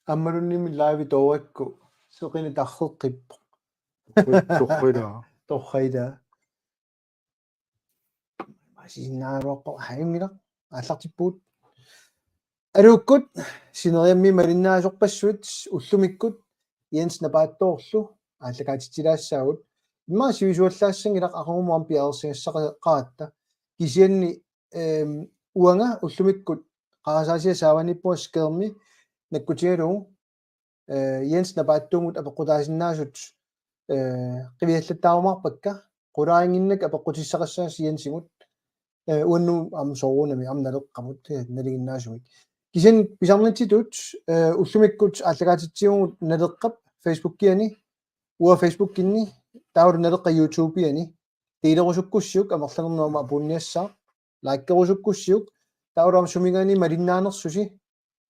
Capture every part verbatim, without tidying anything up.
Ammaluunniimmi live toorakku seqineq tarreqqippoq. Torrida. Torrida. Masinnaaruarpoq, haimila aallartippugut. Aluukkut, sineriammi malinnaasorpassuit ullumikkut Jens Napaattoorlu aallakaatitsilaassaagut. Immaqa sivisuallaassanngilaq, aqagumut aamma piareersigassaqaratta. Kisianni, ehm, uanga ullumikkut qarasaasiaq saavaniippunga skærmi nakkutigalugu, eh, Jens Napaattuumut apeqqutaasinnaasut, eh, qiviallattaarumaarpakka, qulaarinnginnakku apeqqutissaqassasoq Jensimut, eh, uannut aamma soorunami aamma Naleqqamut, eh, nalinginnaasumik. Kisianni pisarnitsitut, eh, ullumikkut aallakaatitsivugut Naleqqap Facebookiani, uanga Facebookinni, taavalu Naleqqap YouTubeiani, delerusukkussiuk, amerlanernut aamma apuunniassaaq, likerusukkussiuk, taavalu aamma suminngaanniit malinnaanersusi,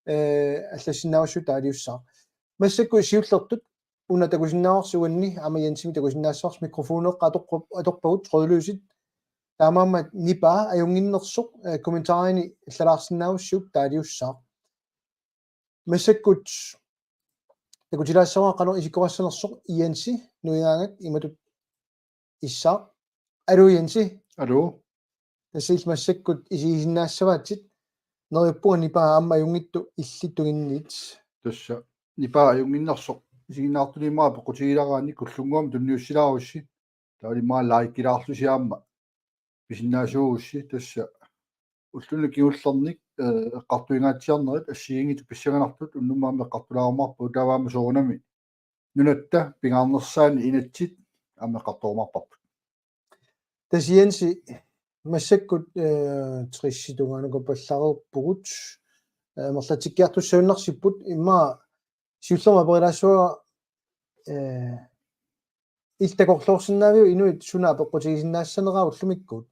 eh, allassinnaavassuit taaliussaaq. Massakkut siullertut una takusinnaavarsi uanni, aamma Jensimik takusinnaassavarsi, mikrofoneeqqat atorpa-, atorpagut, trådløsit. Taamaammat nipaa ajunnginnersoq, eh, kommentarini allalaarsinnaavassiuk taaliussaaq. Massakkut takutilaassavara qanoq isikkoqassanersoq. Jensi, nuigaangat imatut issaaq. Aluu, Jensi. Aluu. Tassa illit massakkut isigisinnaassavaatsit. Neriuppunga nipaa aamma ajunngitsoq illit tunginniit. Tassa nipaa ajunnginnersoq isiginnaartuni immaqa apeqqutigileraanni Kullunnguamik tunniussilaarussi. Taava immaqa likelaarlusi aamma pisinnaasuugussi, tassa ulluni kingullerni, eh, eqqartuingaatsiarnerit assigiinngitsut pissanganartut unnummut aamma eqqartulaarumaarpagut, taava aamma soorunami nunatta pingaarnersaanni inatsit aamma eqqartorumaarparput. Tassa Jensi, massakkut, eh, tressit tungaanukappallareerpugut, eh, amerlatsikkiartussagunarsipput, immaqa siullermik aperilaassavara, eh, illit takorloorsinnaaviuk inuit suna apeqqutigisinnaassaneraa ullumikkut?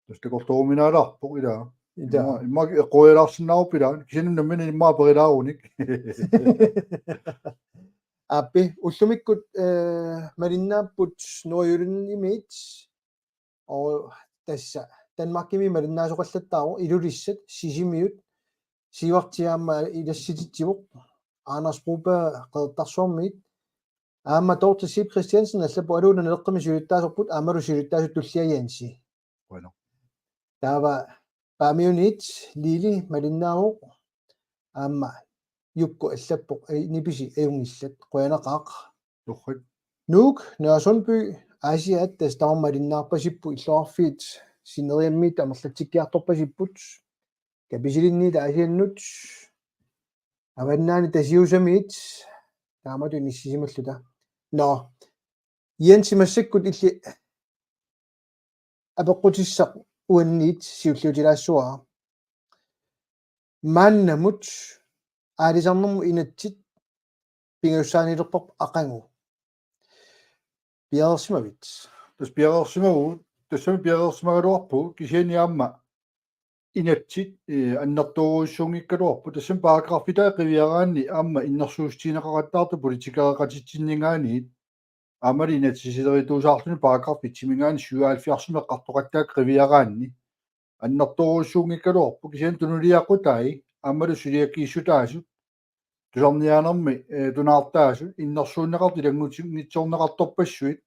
Tassa takorlooruminaalaarpoq ilaa. Ilaa. Immaqa, immaqa eqquialaarsinnaarupput ilaa. Kisianni nammineq immaqa aperilaarunik. Aappi, ullumikkut, eh, malinnaapput Nordjyllandimiit. Og tassa Danmarkimi malinnaasoqallattaarpoq, Ilulissat, Sisimiut, Siuarti aamma ilassititsivoq, Anders Broberg Qeqertarsuarmiit, aamma Dorte Sib Christiansen allappoq: Aluu, Naleqqami siulittaasorput, aammalu siulittaasup tullia Jensi. Bueno. Taava Paamiuniit Lili malinnaavoq, aamma Jukku allappoq: Ai, nipisi ajunngillat, qujanaqaaq. Torrak. Nuuk, Nørre Sundby, Aasiaat, tassa tamarmik malinnaarpasipput, illoqarfiit sineriammiit amerlatsikkiartorpasipput, Kapisilinniit Aasiannut, Avannaani Tasiusamiit, taamatut inissisimalluta. Nå, Jensi, massakkut illit apeqqutissaq uanniit siulliutilaassavara. Maannamut aalisarnermut inatsit pingajussaaniilerparput aqagu. Piareersimavit? Tassa piareersimavugut, tassami piareersimagaluarpugut, kisianni aamma inatsit, eh, annertoorujussuunngikkaluarput, tassami paragraffitai qiviaraanni aamma innersuussutigineqaqattaartut politikereqatitsinninngaanniit, aammali inatsisilerituusaarluni paragraf etsiminngaanniit syvoghalvfjerds eqqartoqattaaq qiviaraanni. Annertoorujussuunngikkaluarpoq, kisianni tunuliaqutai aammalu suliakkiissutaasut tusarniaanermi, eh, tunaartaasut innersuunneqartut ilanngutinngitsoorneqartorpassuit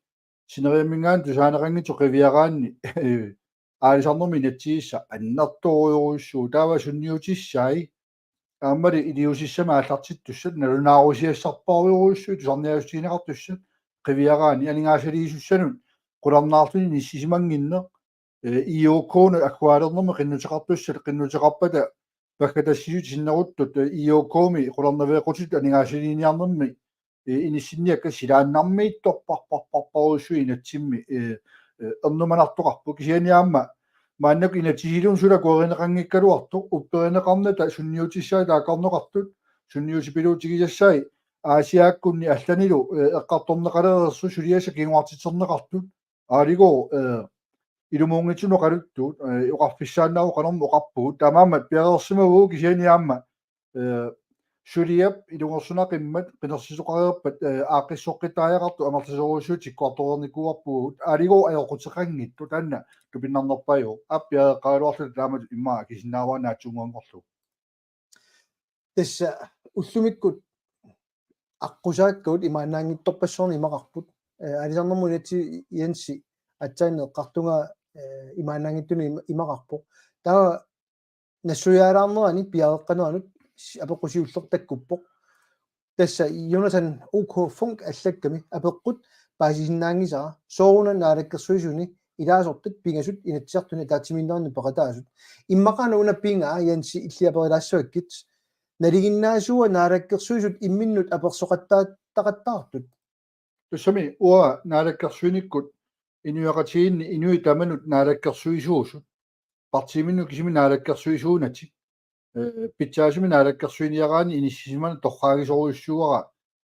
sineriamminngaanniit tusaaneqanngitsut qiviaraanni, eh, aalisarnermi inatsisissaq annertoorujorujussuuvoq, taava sunniutissai aammali iliuusissamik aallartittussat nalunaarusiassarpassuarujussuit tusarniaassutigineqartussat qiviaraanni aningaasaliisussanut qularnaarluni inissisimannginneq, eh, I O K-nut agguaalernermi qinnuteqartussat, qinnuteqarpata pakkatassisut sinneruttut, eh, I O K-mi qularnaveeqqutit aningaasaliiniarnermi, eh, inissinniakkat silaannarmiittorparparparujussuit inatsimmi, eh, eh, ernumanartoqarput, kisianni aamma maannakkut inatsisiluunniit suli akuerineqanngikkaluartoq, upperineqarnata sunniutissai taakkarneqartut, sunniutipiluutigisassai Aasiaakkunni allanilu, eh, eqqartorneqalereersut, suliassat kinguartitserneqartut, aaligooq, eh, ilumuunngitsunut oqaluttuut, eh, oqarfissaannaavoq qanormi oqarpugut, taamaammat piareersimavugut, kisianni aamma, eh, suliap ilungersunaqimmat qinersisoqareerpat, eh, aaqqissoqqittariaqartoq amerlasoorujussuit tikkuartoreernikuuarpugut, aaligooq ajoquteqanngitsoq, taanna tupinnarnerpaavoq, aap, piareeqqagaluarluta taamatut immaqa akisinnaavara naatsunnguanngorlugu. Tassa ullumikkut aqqusaakkagut imaannaanngitsorpassuarnik imaqarput. Eh, aalisarnermut inatsit Jensi aatsaannguaq eqqartugaa, eh, imaannaanngitsunik ima-, imaqarpoq. Taava nassuiaalaarnerani piareeqqaneranut si-, apeqqut siulleq takkuppoq. Tassa Jonathan O K Funk allakkami apeqqut paasisinnaanngisara: Sooruna naalakkersuisuni ilaasortat pingasut Inatsisartuni ataatsimiinnerannut peqataasut? Immaqa una pigaa, Jensi, illit aperilaassavakkit: Nalinginnaasuua naalakkersuisut imminnut apersoqattaartut? Tassami uanga naalakkersuinikkut inuiaqatigiinni inuit tamanut naalakkersuisuusut. Partiiminnut kisimi naalakkersuisuunatik. Eh, pitsaasumik naalakkersuiniaraanni inissisimaneq torraagisorujussuuara,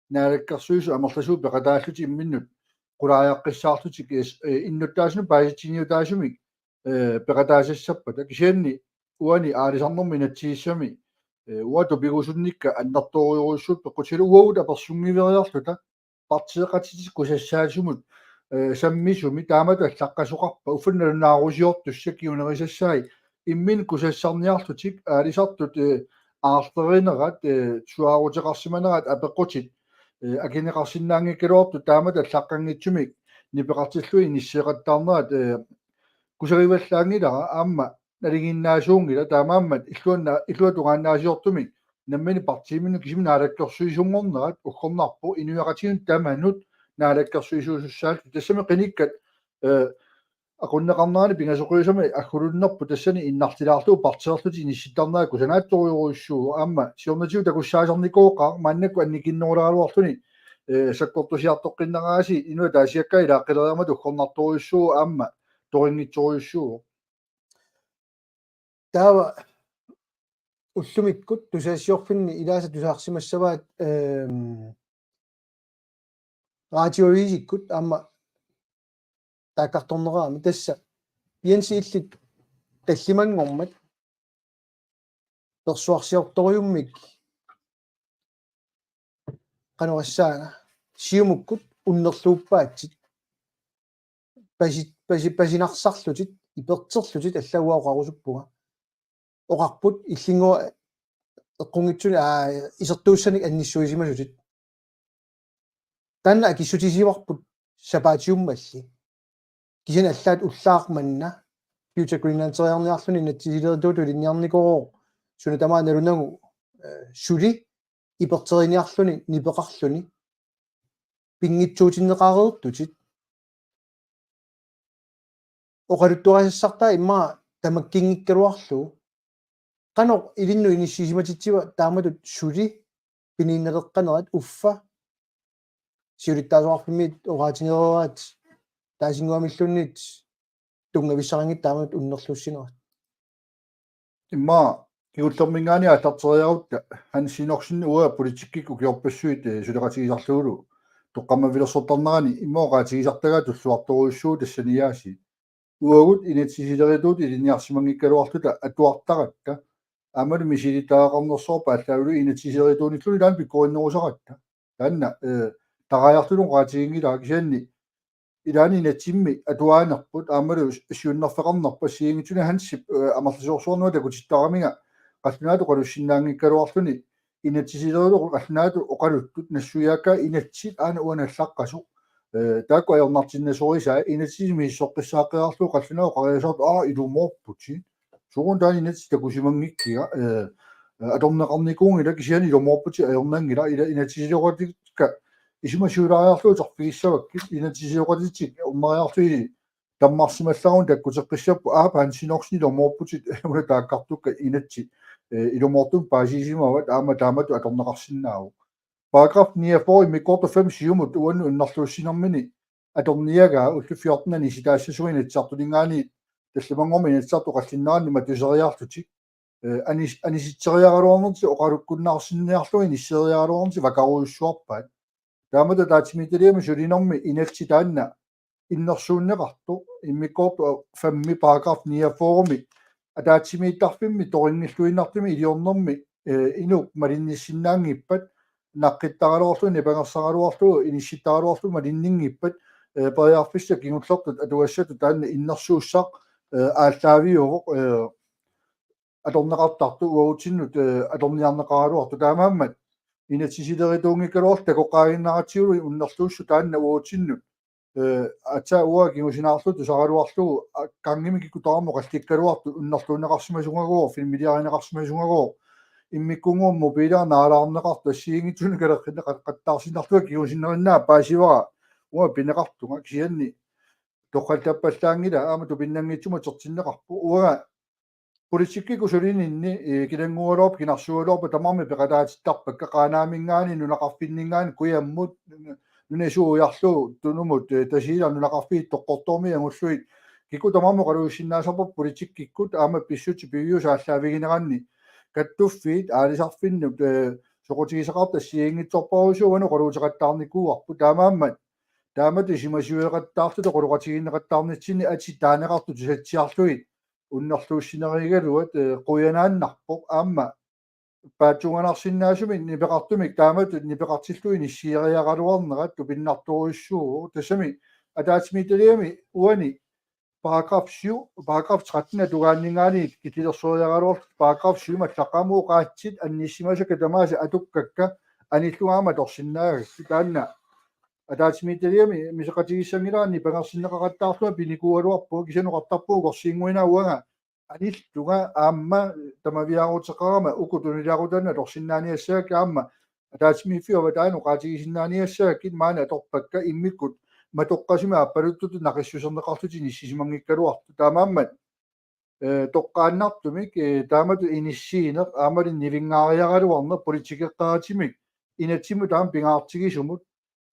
naalakkersuisut amerlasuut peqataallutik imminnut qulaajaqqissaarlutik, eh, eh, innuttaasunut paasitsiniutaasumik, eh, peqataasassappata. Kisianni uani aalisarnermi inatsisissami, eh, uanga tupigusunnikka annertoorujussuupput peqqutigalugu uagut apersunngiveriarluta partiiqatitik kusassaasumut, eh, sammisumi taamatut allaqqasoqarpa, uffa nalunaarusiortussaq kingunerisassaat, imminnut kusassarniarlutik aalisartut, eh, aarlerinerat, eh, suaaruteqarsimanerat apeqqutit, eh, akineqarsinnaanngikkaluartut taamatut allaqqanngitsumik nipeqartillugit inisseeqattaarnerat, eh, kusagivallaanngilara aamma nalinginnaasuunngilaq, taamaammat illuanna-, illuatungaannaasiortumik nammineq partiiminnut kisimi naalakkersuisunngornerat uggornarpoq, inuiaqatigiinnut tamanut naalakkersuisuusussaallutik. Tassami qinikkat, eh, aqunneqarnerani pingasoqiusami aggulunnerput tassani innartilaarlugu partiilerlutik inissittarnerat kusanaatsoriorujussuuvoq, aamma siornatigut takussaasarnikooqaaq maannakkut annikinnerulaaraluarluni, eh, sakkortusiartoqqinnerani inuit ataasiakkaat ilaaqqileriarmata uggornartorujussuuvoq aamma torinngitsorujussuuvoq. Taava ullumikkut tusagassiorfinni ilaasa tusaarsimassavaat, ehm, radioavisikkut aamma taakkartornerarami. Tassa Jensi, illit tallimanngormat persuarsiortorujummik, qanoq oqassaanga, Siumukkut unnerluuppaatsit. Pasi-, pasi-, pasinarsarlutit, iperterlutit, allaat uanga oqarusuppunga. Oqarput illinngua eqqunngitsunik, aa, isertuussanik annissuisimasutit. Taanna akissutisivarput sapaatiummalli. Kisianni allaat ullaaq manna Future Greenlanderiarniarluni inatsisilerituutut ilinniarnikuuvoq suna tamaat nalunagu, eh, suli iperteriniarluni nipeqarluni pinngitsuutinneqareertutit. Oqaluttuarisassartaa immaqa tamakkinngikkaluarlugu. Qanoq ilinnut inissisimatitsiva taamatut suli piniinnaleqqanerat, uffa siulittaasoqarfimmiit oqaatigereeraat taasinnguamilluunniit tunngavissaqanngitsoq taamatut unnerluussinerat? Immaqa kingullermiinngaanniit aallarteriarutta Hans Enoksen uanga politikkikkut ukiorpassuit, eh, suleqatigisarlugulu toqqammavilersortarnerani immaqa oqaatigisartagaa tulluartorujussuuvoq tassaniaasiit. Uagut inatsisilerituutut ilinniarsimanngikkaluarluta atuartaratta, aammalu misilittagaqarnersoorput aallaavigalugu inatsisilerituunilluunniit taanna pikkorinnerusaratta. Taanna, eh, taraajartutut oqaatiginngilara, kisianni ilaanni inatsimmi atuaanerput aammalu siunnerfeqarnerput assigiinngitsunik Hansip, eh, amerlasoorsuarnua takutittaramigami qallunaatut oqalussinnaanngikkaluarluni inatsisilerituutut qallunaatut oqaluttut nassuiaakkaat inatsit aana uanga allaqqasoq. Eh, taakku ajornartinneqarsorisai inatsit misissoqqissaaqqaarlugu qallunaat oqariasaartut: Aa, ilumoorputit. Sooruna taanna inatsit takusimanngikkiga, eh, atorneqarnikuunngilaq kisianni ilumoorputit ajornanngilaq, ila inatsisisoqatikka isumasiulaariarlugu uterfigissavakkit, inatsisisoqatitik orneriarlugit tammarsimallaruni takkuteqqissapput: Aap, Hans Enoksen, ilumoorputit, una taakkartukkat inatsit, eh, ilumoortumik paasisimavat aamma taamatut atorneqarsinnaavoq. Paragraf niogfyrre immikkoortoq fem Siumut uannut unnerluussinermini atorniagaa ullut fjorten anisitaassasugut Inatsisartuninngaanniit tallimanngormat Inatsisartut oqallinneranni matuseriarlutik, eh, anis-, anisitseriaraluarnertik oqalukkunnaarsinniarlugit inisseriaraluarnertik vakarujussuarpaat. Taamatut ataatsimiititaliami sulinermi inatsit taanna innersuunneqartoq immikkoortoq femmi paragraf niogfyrremi ataatsimiittarfimmi torinngilluinnartumik iliornermi, eh, inuk malinnissinnaanngippat, naqqittaraluarlugu, nipangersaraluarlugu, inissittaraluarlugu malinninngippat, eh, periarfissat kingullertut atugassatut taanna innersuussaq, eh, aallaaviuvoq, eh, atorneqartartut uagutsinnut, eh, atorniarneqaraluartut. Taamaammat inatsisilerituunngikkaluarluta takoqqaaginnaratsigu unnerluussut taanna uatsinnut. Eh, aatsaat uanga kingusinaarlugu tusaraluarlugu, a-, gangimi kikkut tamarmik oqallikkaluartut unnerluunneqarsimasugagooq, filmiliarineqarsimasugagooq, immikkunnguamik mobiilia naalaarneqartut assigiinngitsunik kalerrinneqattaarsinnarlunga kingusinnerinnaa paasivara uanga pineqartunga, kisianni toqqallappallaanngilaq aamma tupinnanngitsumik utertinneqarpoq. Uanga politikkikkut sulininni, eh, kilannguugaluarpat, kinarsuugaluarpat tamarmik peqataatittarpakka, Qaanaaminngaanniit, nunaqarfinninngaanniit, kujammut, nunap isuujarlu, Tunumut, eh, Tasiilaq, nunaqarfiit Toqqortoormiit angullugit. Kikkut tamarmik oqaluussinnaasarput politikkikkut aamma pissutsit piviusut aallaavigineranni. Kattuffiit aalisarfinnut, eh, soqutigisaqartut assigiinngitsorpassuit uani oqaluuteqattaarnikuuarput, taamaammat taamatut isumasioqattaarluta oqaloqatigiinneqattaarnitsinni atit taaneqartut tusatsiarlugit unnerluussinerugaluat, eh, qujanaannarpoq aamma paatsuunganarsinnaasumik nipeqartumik taamatut nipeqartillugu inissiiareeraluarnerat tupinnartorujussuuvoq. Tassami ataatsimiititaliami uani paragraf syv, paragraf tretten atugaanninngaanniit killilersueriaraluarluta paragraf syv allaqqamut oqaatsit annissimasakka tamaasa atukkakka anillunga aamma atorsinnaagakkit. Taanna ataatsimiititaliami misoqatigiissanngilara nipangersinneqaqattaarlunga pinikuugaluarpunga, kisianni oqartarpunga ukorsiinnguinaa uanga anillunga aamma tamaviaaruteqarama uku tunuliaqutaannut atorsinnaaniassagakkit aamma ataatsimiiffiup avataanut oqaatigisinnaaniassagakkit maani atorpakka immikkut matoqqasumik aappaluttutut naqissuserneqarlutik inissisimanngikkaluartut. Taamaammat, eh, toqqaannartumik, eh, taamatut inissiineq aammali nivinngaariaraluarneq politikeqqeratimik inatsimmi taama pingaartigisumut,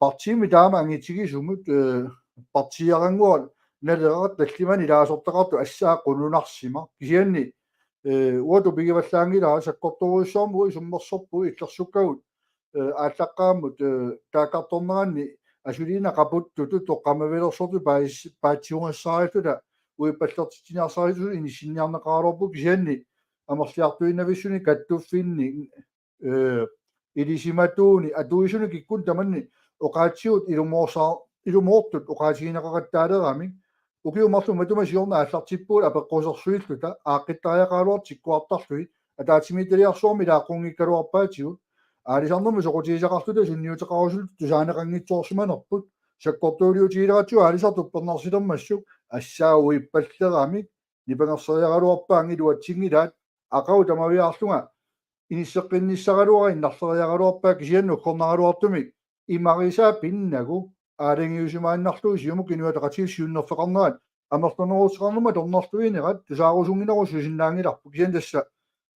partiimi taama angitigisumut, eh, partiiarannguaq Naleraq tallimanik ilaasortaqartoq assaat qununarsimaq. Kisianni, eh, uanga tupigivallaanngilara sakkortoorujussuarmik uagut isummersorpugut illersukkagut, eh, aallaqqaammut, eh, taakkartorneranni asuliinnaq qaputtutut toqqammavilersortutut paas-, paatsiugassaarilluta uippallertitsiniarsarisusut inissinniarneqaraluarpugut, kisianni amerliartuinnavissunik kattuffinni, eh, ilisimatuunik atuisunit kikkunnit tamanit oqaatsigut ilumoorsaa-, ilumoortut oqaatigineqaqattaaleramik. Ukiut marluk matuma siorna aallartippugut apeqqusersuilluta aaqqittariaqaraluartut tikkuartarlugit, ataatsimiititaliarsuarmi ilaaqquunngikkaluarpaatigut. Aalisarnermut soqutigisaqarluta sunniuteqarusulluta tusaaneqanngitsoorsimanerput, sakkortuuliutigileratsigit aalisartut uppernarsilermassuk, assaat uippalleramik nipangerseriaraluarpaat, angiluatsingilaat, aqagu tamaviaarlunga inisseqqinnissaraluara innarleriaraluarpaa, kisianni uggornaraluartumik imarisaa pinnagu aalajangiusimaannarlugu Siumut Inuit Ataqatigiit siunnerfeqarnerat amerlaneruteqarnermut atornerluinerat tusaarusunngilagut, susinnaanngilarput. Kisianni tassa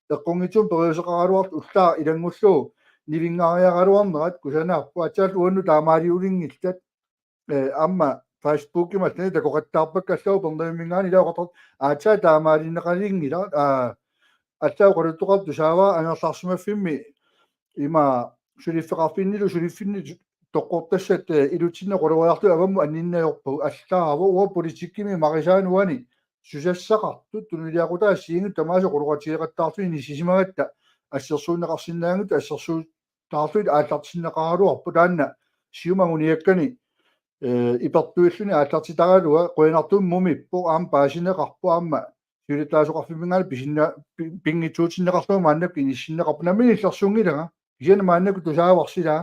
eqqunngitsumik periuseqaraluartoq ullaaq ilanngullugu nivinngaariaraluarnerat kusanarpoq, aatsaat uannut taamaaliulinngillat, eh, aamma Facebookimi allani takoqattaarpakka, allaat Upernavimminngaanniit ilaa oqartarput aatsaat taamaalineqalinngilaq, aa, allaat oqaluttoqartoq tusaavara angerlarsimaffimmi ima suliffeqarfinnilu suliffinni toqqortassat, eh, ilutsinni oqaloriarluta avammut anninnajorpagut, allaavoq uanga politikkimi imarisaanut uani susassaqartut tunuliaqutaat assigiinngitsut tamaasa oqaloqatigeeqattaarlutik inissisimagatta assersuunneqarsinnaanngitsut, assersuutaarlutik aallartinneqaraluarpoq. Taanna Siumup anguniakkani, eh, ipertuilluni aallartitaraluaq, qujanartumik mumippoq, aamma paasineqarpoq, aamma siulittaasoqarfimminngaanniit pisinna-, pi-, pinngitsuutinneqarlunga maannakkut inissinneqarpoq. Nammineq illersunngilanga, kisianni maannakkut tusaavarsi ilaa.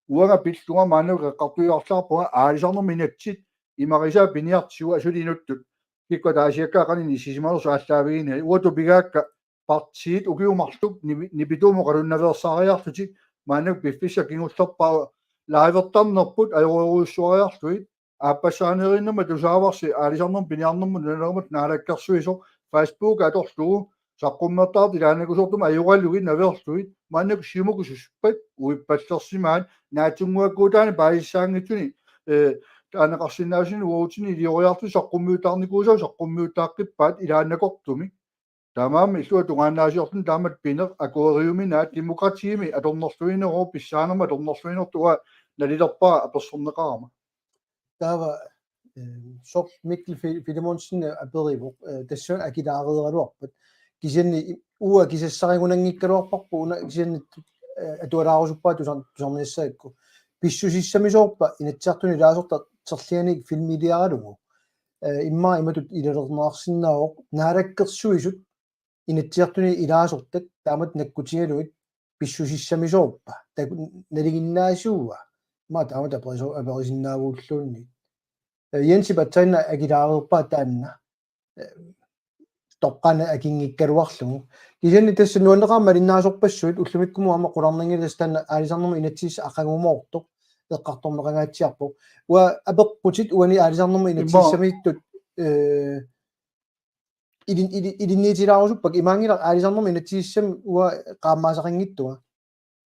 Uanga pillunga maannakkut eqqartuiarlaarpunga aalisarnermi inatsit imarisaa piniartigu, asuli inuttut kikkut ataasiakkaat qanoq inissisimanersut aallaaviginerat. Uanga tupigaakka partiit ukiut marluk nipi-, nipituumik oqalunnaveersaariarlutik maannakkut piffissaq kingullerpaaq livertarnerput ajorujussuariarlugit, aappassaaneerinnama tusaavarsi aalisarnermut piniarnermut nunaleramut naalakkersuisoq Facebook atorlugu saqqummertartut ilaannakusoortumik ajoralugit naveerlugit, maannakkut Siumukkut susippat uippallersimaat, naatsunnguakkuutaani paasissaanngitsuni, eh, taaneqarsinnaasunik uatsinnut ilioriarlutik saqqummiuttaarnikuusagut saqqummiuttaaqqippaat ilaannakortumik. Taamaammat illuatungaannaasiorluni taamatut pineq akueriuminaat, demokratiimi atornerluineruvoq, pissaanermut atornerluinertut uanga nalilerpara apersorneqarama. Taava, eh, soorlu Mikkel Fi-, Filemonsen aperivoq, eh, tassuuna akilaareeraluarpat. Kisianni i-, uanga kisassarigunanngikkaluarparput una kisianni, eh, atualaarusuppara tusar-, tusarniassagakku. Pissusissamisoorpa Inatsisartuni ilaasortat terlianik filmiliaralugu? Eh, immaqa imatut ilalerneqarsinnaavoq, Naalakkersuisut Inatsisartuni ilaasortat taamatut nakkutigalugit pissusissamisoorpa, taku-, nalinginnaasuua, ima taama aperiso-, aperisinnaavulluunniit. Jensi patsaanna akilaareerpaa taanna toqqaannaq akinngikkaluarlugu. Kisianni tassa nuanneqaaq malinnaasorpassuit ullumikkumut aamma qularnanngilaq tassa taanna aalisarnermut inatsisissaq aqagumoortoq eqqartorneqangaatsiarpoq. Uanga apeqqutit uani aalisarnermut inatsisissamiittut, eh, ilin-, ili-, ilinniutilaarusuppakka imaanngilaq aalisarnermut inatsisissami uanga qaammaasaqanngitsunga.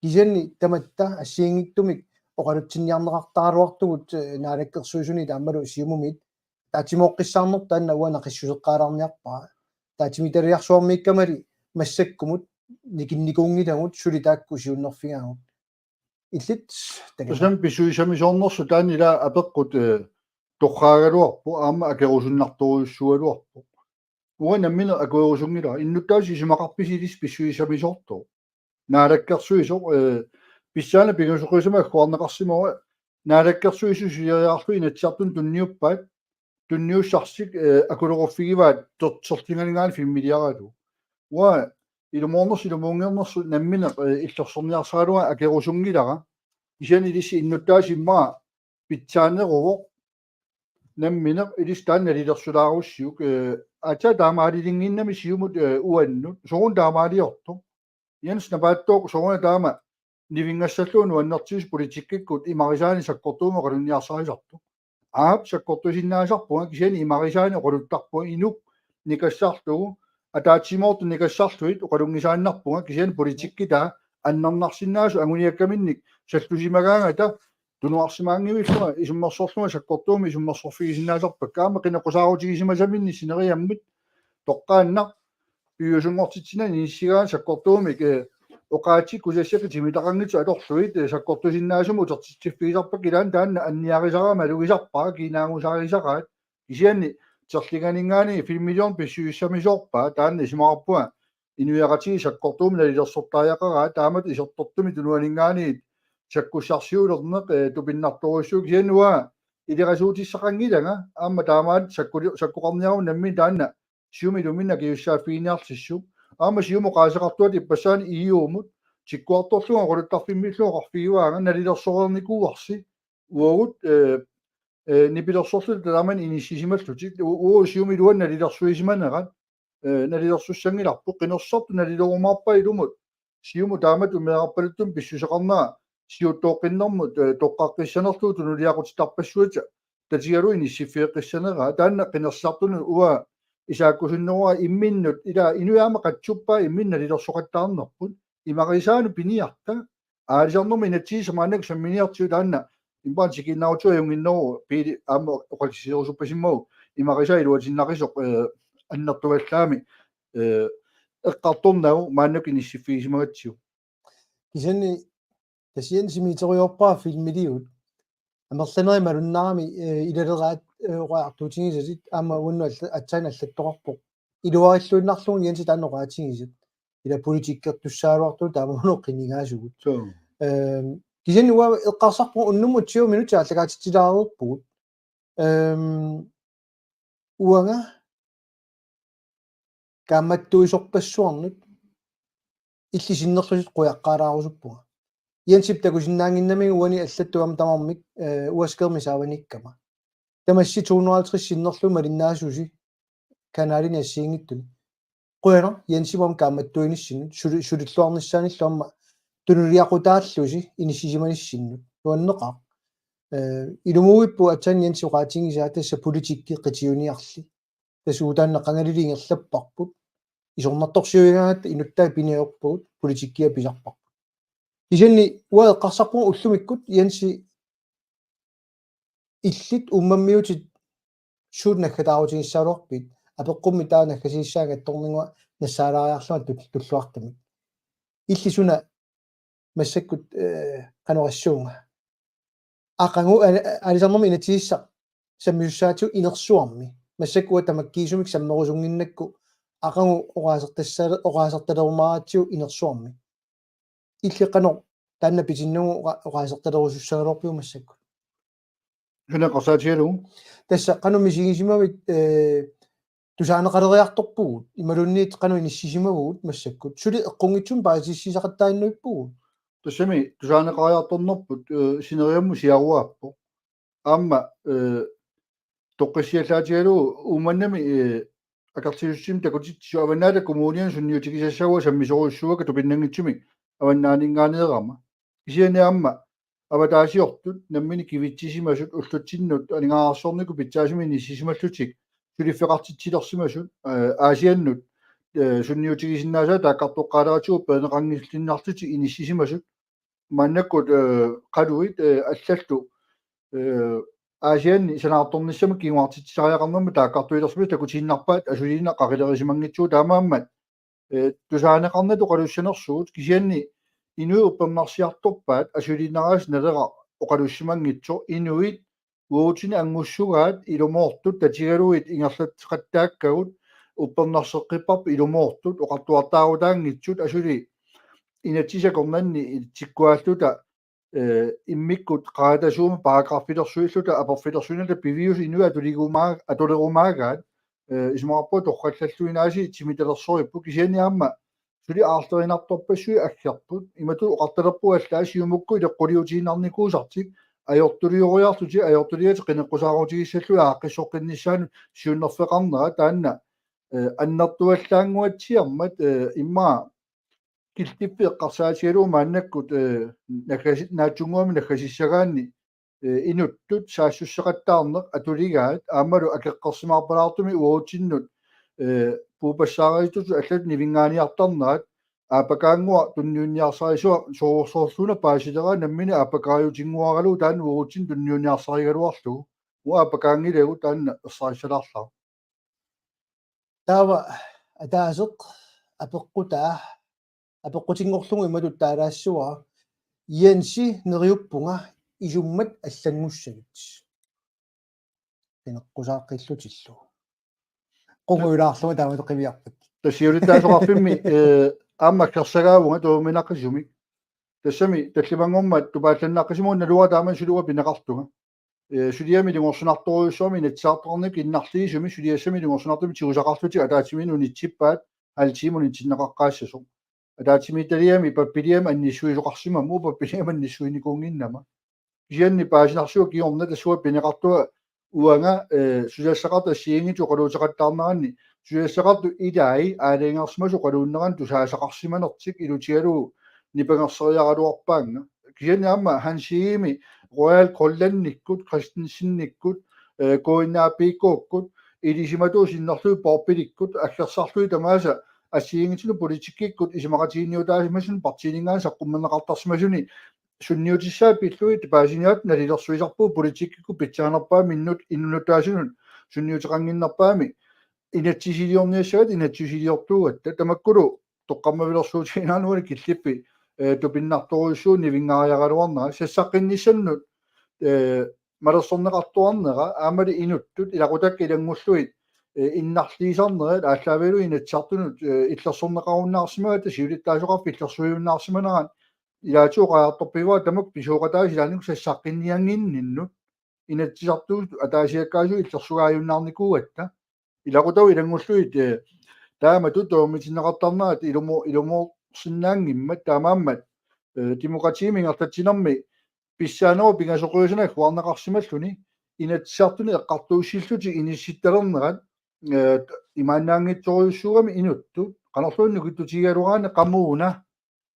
Kisianni tamatta assigiinngitsumik oqalutsinniarneqartaraluartugut, eh, naalakkersuisuni taamalu Siumumit ataatsimooqqissaarneq taanna uanga naqissuseqqaalaarniarpara. Ataatsimiititaliarsuarmiikkamali massakkumut nikinnikuunngilagut suli taakku siunnerfigaagut. Illit takanna. Tassami pissusissamisoornersoq taanna ila apeqqut, eh, torraagaluarpoq aamma akerusunnartorujussuugaluarpoq. Uanga nammineq akuerusunngilara. Innuttaasut isumaqarpisi ilissi pissusissamisoortoq? Naalakkersuisoq, eh, pissaana pingasoqisama agguarneqarsimavoq, naalakkersuisut suliariarlutik Inatsisartunut tunniuppaat, tunniussarsik, eh, akuleruffigivaat terterlinganinngaanniit filmiliaralugu. Uanga ilumoornersoq ilumuunnginnersoq nammineq, eh, illersorniarsaraluara akerusunngilara. Kisianni ilissi innuttaasut immaqa pitsaaneruvoq nammineq ilissi taanna nalilersulaarussiuk, eh, aatsaat taamaalilinnginnami Siumut, eh, uannut, soorunami taamaaliortoq. Jens Napaattooq soorunami taama nivinngassallugu nuannertigisoq politikkikkut imarisaanik sakkortuumik oqalunniarsarisartoq. Aap, sakkortusinnaasarpunga kisianni imarisaanik oqaluttarpunga inuk nikassarlugu, ataatsimoortut nikassarlugit oqalunngisaannarpunga kisianni politikki taanna annernarsinnaasut anguniakkaminnik sallusimagaangata tunuarsimaanngivillunga isummersorlunga sakkortuumik isummersorfigisinnaasarpakka aamma qineqqusaarutigisimasiminnik sineriammik toqqaannaq piviusunngortitsinermi inissigaanni sakkortuumik, eh, oqaatsit kusassakka timitaqanngitsut atorlugit, eh, sakkortusinnaasumik utertitsiffigisarpakka ilaanni taanna anniarisarami alugisarpara kiinaagusaarisaraat kisianni terlinganinngaanniit filmiliorneq pissusissamisoorpaa taanna isumaqarpunga inuiaqatigiit sakkortuumik nalilersortariaqaraat taamatut isertortumik tunuaninngaanniit sakkussarsiulerneq, eh, tupinnartorujussuuvoq kisianni uanga ilerasuutissaqanngilanga aamma taamaat sakkuli-, sakkoqarniaruma nammineq taanna Siumut iluminni akisussaaffiginiarlissuk. Aamma Siumup oqaaseqartuata ippassaani E U-mut tikkuartorlunga oqaluttarfimmiillunga oqarfigivaanga nalilersoreernikuuarsi uagut, eh, eh, nipilersorluta taamani inissisimallutik. U-, uagut Siumut iluanni nalilersuisimanerat, eh, nalilersussanngilarput qinersisartut nalilerumaarpaat ilumut Siumut taamatut meerarpaluttumik pissuseqarnera siuttooqqinnermut, eh, toqqaqqissanerlugu tunuliaqutittarpassuata tatigalugu inissiffigeqqissaneraa. Taanna qinersisartunut uanga isaakkusunneruara imminnut ila inuit aamma qatsuppaat imminnut nalilersoqattaarnerput. Imarisaanut piniarta. Aalisarnermut inatsisissaq maannakkut samminiartigu taanna immaqa tikiinnarutsigit ajunnginneruvoq Pele aamma oqallisigerusuppasimmagu imarisaa iluatinnaqisoq, eh, annertuvallaamik, eh, eqqartornagu maannakkut inissiffigisimagatsigu. Kisianni tassa Jensip iteriarpaa filmiliut. Amerlanerit malunnarami, eh, ilaleraat, eh, oqaatigisatit aamma uannut alla-, aatsaat allattoqarpoq. Iluarilluinnarlugu Jensi taanna oqaatigisat. Ila politikkertussaagaluartugut taamaallaat qinigaasugut. Suu. Ehm, kisianni uanga eqqarsarpunga unnummut tyve minutsit aallakaatitsilaareerpugut. Ehm, uanga kaammattuisorpassuarnut illit sinnerlutit qujaqqaalaarusuppunga. Jensip takusinnaannginnamiuk uani allattuam tamarmik, eh, uaskami saavaniikkama. Tamassi to hundrede og halvtreds sinnerlugit malinnaasusi kanalini assigiinngitsuni. Qujanaq Jensimut aamma kaammattuinissinnut, suli-, sulilluarnissaanillu aamma tunuliaqutaallusi inissisimanissannut. Nuanneqaaq. Eh, ilumuuippoq aatsaat Jensi oqaatigisaa tassa politikki qitiuniarli. Tassa uagut taanna qangalili ingerlapparput. Isornartorsiuigaangatta inuttai piniarpagut politikkia pisarparput. Kisianni uanga eqqarsarpunga ullumikkut Jensi illit uummammiutit suut naggataarutigissaagaluarpit apeqqummik taava naggasiissaanga attorningua nassaalaariarlunga tul-, tulluartumik. Illit suna massakkut, eh, qanoq issuunga. Aqagu aali-, aalisarnermut inatsisissaq sammisussaatigut inersuarmi. Massakkut uanga tamakkiisumik sammerusunnginnakku aqagu oqaasertassa-, oqaasertalerumaaratsigu inersuarmi. Illit qanoq taanna pitinnagu oqa-, oqaasertalerusussagaluarpiuk massakkut? Suna eqqarsaatigalugu? Tassa qanoq misigisimavit, eh, Tusaaneqaleriartorpugut, imaluunniit qanoq inissisimavugut massakkut. Suli eqqunngitsumik paasissaqattaannuippugut. Tassami tusaaneqariartornerput, eh, sineriammut siaruaappoq. Aamma, eh, toqqissiallaatigalugu Uummannami, eh, akerliussutsimik takutitsisoq Avannaata Kommuniani sunniutigisassavaa sammisorujussuuakka tupinnanngitsumik avannaaninngaanneerama. Kisianni aamma avataasiortut namminneq kivitsisimasut ullutsinnut aningaasarsiornikkut pitsaasumik inissisimallutik suliffeqartitsilersimasut, eh, Aasiannut, eh, sunniutigisinnaasaat taakkartoqqaaleratsigu peerneqanngilluinnarlutik inissisimasut maannakkut, eh, qaluit, eh, allallu, eh, Aasianni sanaartornissamut kinguartitsisariaqarnermut taakkartuilersimasut takutiinnarpaat asuliinnaq qaqilerisimanngitsugut taamaammat, eh, tusaaneqarnata oqalussanersugut kisianni inuit uppernarsiartorpaat asuliinnaraaseq Naleraq oqalussimanngitsoq inuit uatsinnut anngussugaat ilumoortut tatigalugit ingerlatseqattaakkagut uppernarseqqipparput ilumoortut oqartuartaarutaanngitsut asuli inatsisartunni tikkualluta, eh, immikkut qaatasuuma paragraffilersuilluta aporfilersuinnata piviusut inuit atulerumaa-, atulerumaagaat, eh, isumaqarpunga torrallalluinnaasi timitalersorippu kisianni aamma suli aarlerinartorpassuit aggerput. Imatut oqartalerpunga allaat Siumukkut ileqquliutiinnarnikuusartik ajortulioriarlutik ajortuliatik qineqqusaarutigissallutik aaqqissoqqinnissaannut siunnerfeqarnera taanna, eh, annertuallaannguatsiarmat, eh, immaqa killiffik eqqarsaatigalugu maannakkut, eh, naggasi-, naatsunnguamik naggasissagaanni, eh, inuttut saassusseqattaarneq atuligaat aammalu akeqqersimaarpalaartumik uatsinnut, eh, puupassaaritussat allatut nivinngaanniartarnerat aappakaannguaq tunniunniarsarisuusoq soorlu una paasileraat nammineq aappakaajutinnguaralugu taanna uatsinnut tunniunniarsarigaluarlugu. Uanga aappakaanngilagut taanna ersarissalaarlara. Taava ataaseq apeqqutaa, apeqqutinngorlugu imatut taalaassavara: Jensi, neriuppunga isummat allanngussagit. Qineqqusaaqqillutillu. Qungujulaarlunga taamatut qiviarput. Tassa siulittaasoqarfimmi, eh, aamma aggersagaavunga tuuminaqqisumik. Tassami tallimanngormat tupaallannaqqisumut naluara taama suli uanga pineqartunga. Eh, suliami ilungersunartorujussuarmik Inatsisartoqarnikkut innarliisumik suliassami ilungersunartumik tigusaqarlutik ataatsimiinneq unitsippaat, halv time unitsinneqaqqaassasoq. Ataatsimiititaliami pappiliami annissuisoqarsimammat, pappiliami annissuinikuunnginnama. Kisianni paasinarsivoq kingorna tassa uanga pineqartunga uanga, eh, susassaqartut assigiinngitsut oqaluuseqattaarneranni, susassaqartut ilai aalajangersimasut oqaluunneranni tusaasaqarsimanertik ilutigalugu nipangerseriaraluarpaannga. Kisianni aamma Hans Egedemi Royal Greenlandikkut, Christensenikkut, eh, K N A P K-kkut, ilisimatuut sinnerlugit Bobbilikkut, aggersarlugit tamaasa assigiinngitsunut politikkikkut isumaqatiginninniutaasimasuni partiininngaanniit saqqummerneqartarsimasuni sunniutissaat pillugit paasiniaat nalilersuisarpugut politikkikkut pitsaanerpaamik innuttaasunut sunniuteqannginnerpaamik inatsisiliorniassagat inatsisiliortuugatta tamakkulu toqqammavilersuutigiinnarlugu killiffik, eh, tupinnartorujussuuvoq nivinngaariaraluarnera sassaqqinnissaannut, eh, malersorneqartuarnera aammali inuttut ilaqutakka ilanngullugit, eh, innarliisarnerat aallaavigalugu Inatsisartunut, eh, illersorneqarunnaarsimagatta siulittaasoqarfik illersuiunnaarsimanerat ilaatigut oqariartorpigivara tamakku pisooqataasut ilaannikkut sassaqqinniannginninnut Inatsisartut ataasiakkaasut illersugaajunnaarnikuugatta. Ilaqutavut ilanngullugit, eh, taamatut toormitinneqartarnerat ilumo-, ilumoorsinnaanngimmat taamaammat, eh, demokratiimik ingerlatsinermi pissaanerup pingasoqiusanut agguarneqarsimalluni Inatsisartuni eqqartuussillutik inissittalernerat, eh, imaannaanngitsorujussuugami inuttut qanorluunniit nukittutigigaluaraanni qamuuna,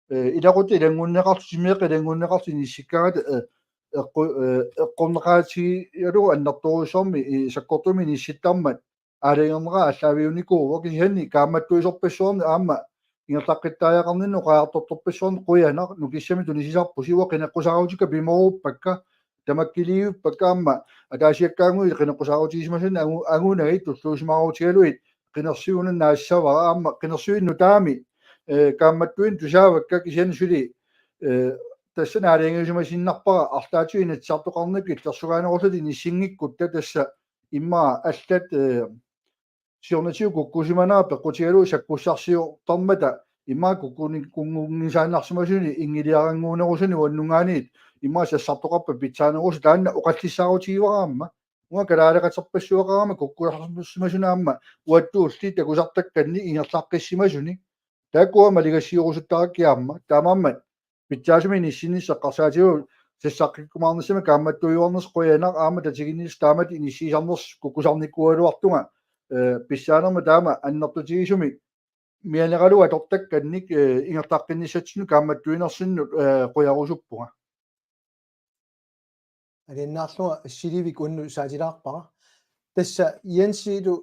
eh, ilaquttat ilanngunneqartut, timikkut ilanngunneqartut inissikkaangata, eh, eqqu-, eh, eqqorneqaatigalugu annertoorujussuarmik, eh, sakkortuumik inissittarmat aalajangerneqaaq aallaaviunikuuvoq kisianni kaammattuisorpassuarnik aamma ingerlaqqittariaqarninni oqariartortorpassuarnik qujanaq nukissamik tunisisarpusi uanga qineqqusaarutikka pimooruppakka tamakkiliivippakka aamma ataasiakkaannguit qineqqusaarutigisimasannik angu-, angunagit tulluusimaarutigalugit qinersigunaq naassavara aamma qinersivinnut taami, eh, kaammattuinnaq tusaavakka kisianni suli, eh, tassani aalajangiusimasiinnarpara arlaatigut Inatsisartoqarnikkut illersugaanerullutik inissinngikkuttaaq tassa immaqa allat, eh, siornatigut kukkusimanera peqqutigalugu sakkussarsiortarmata immaqa kukkuni-, kunngunngisaannarsimasuni inngiliarannguunerusuni uannungaaniit immaqa sassartoqarpat pitsaanerusoq taanna oqallissaarutigivarama Uanga kalaaleqaterpassuaqarama kukkusarsimasuni aamma uattulli takusartakkanni ingerlaqqissimasuni. Taakkua maligassiorusuttarput aamma. Taamaammat pitsaasumik inissinneq eqqarsaatigalugu sassaqqikkumaarnissami kaammattuiuarnersi qujanaq aamma tatiginnittut taamatut inissiisarnersi kukkusarnikuugaluartunga, eh, pissaanermut taama annertutigisumik mianeralugu atortakkannik, eh, ingerlaqqinnissatsinnut kaammattuinersinnut, eh, qujarusuppunga. Aliannaarlunga Silivik unnuk saatilaarpara. Tassa Jensilu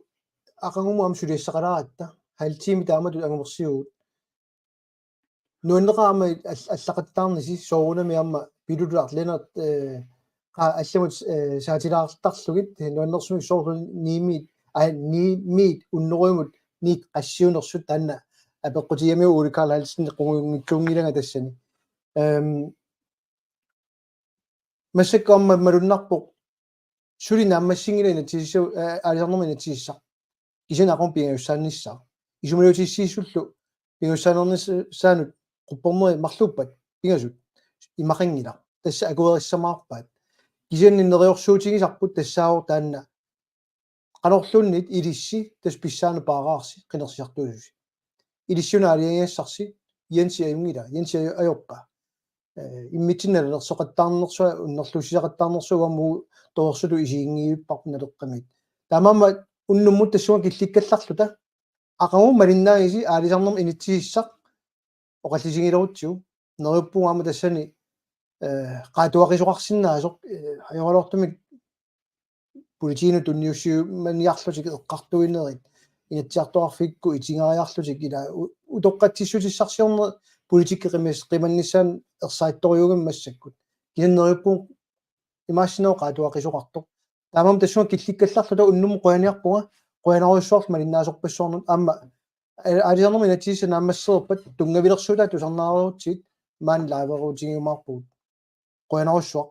aqagumut aamma suliassaqalaaratta. Halv time taamatut angumersivugut. Nuanneqaaq aamma all-, allaqattaarnisi soorunami aamma Pilulaq Lennert, eh, qa-, allamut, eh, saatilaartarlugit nuannersumik soorlu ni-miit, aa, ni-miit unnoruimut ni-t qassiunersut taanna apeqqutigigamiuk Ole Carl Hansen qungujunngikkilanga tassani. Ehm, Massakkut aamma malunnarpoq suli naammassinngilaq inatsisissaq, eh, aalisarnermut inatsisissaq. Kisianni aqagu pingajussaannissaa. Isumaliutissiissullu pingajussaanernissaanut quppernerit marluuppat pingasut imaqanngilaq. Tassa akuerissamaarpaat. Kisianni neriorsuutigisarput tassaavoq taanna qanorluunniit ilissi tassa pissaanut paaraarsi qinersisartuususi. Ilissi una aalajangigassarsi Jensi ajunngilaq, Jensi ajo-, ajorpaa. Eh, immitsinnut nalilersoqattaarnersua, unnerluussisaqattaarnersua uagut torersutut isiginngivipparput Naleqqamiit. Taamaammat unnummut tassunga killikkallarluta aqagu malinnaagisi aalisarnermut inatsisissaq oqallisigilerutsigu. Neriuppunga aamma tassani, eh, qaatuaqisoqarsinnaasoq, eh, ajoraluartumik politiinut tunniussiumaniarlutik eqqartuinerit, Inatsisartoqarfikkut itingariarlutik ila u-, utoqqatsissutissarsiorneq politikki qimis-, qimannissaanut ersarittorujuugami massakkut. Kisianni neriuppunga imaassinnaavoq qaatuaqisoqartoq. Taamaammat tassunga killikkallarluta unnummut qujaniarpunga, qujanarujussuarlu malinnaasorpassuarnut aamma, eh, aalisarnermut inatsisissaq naammassereerpat tunngavilersuutaat tusarnaarutsigit maani liveerutigiumaarpugut. Qujanarujussuaq.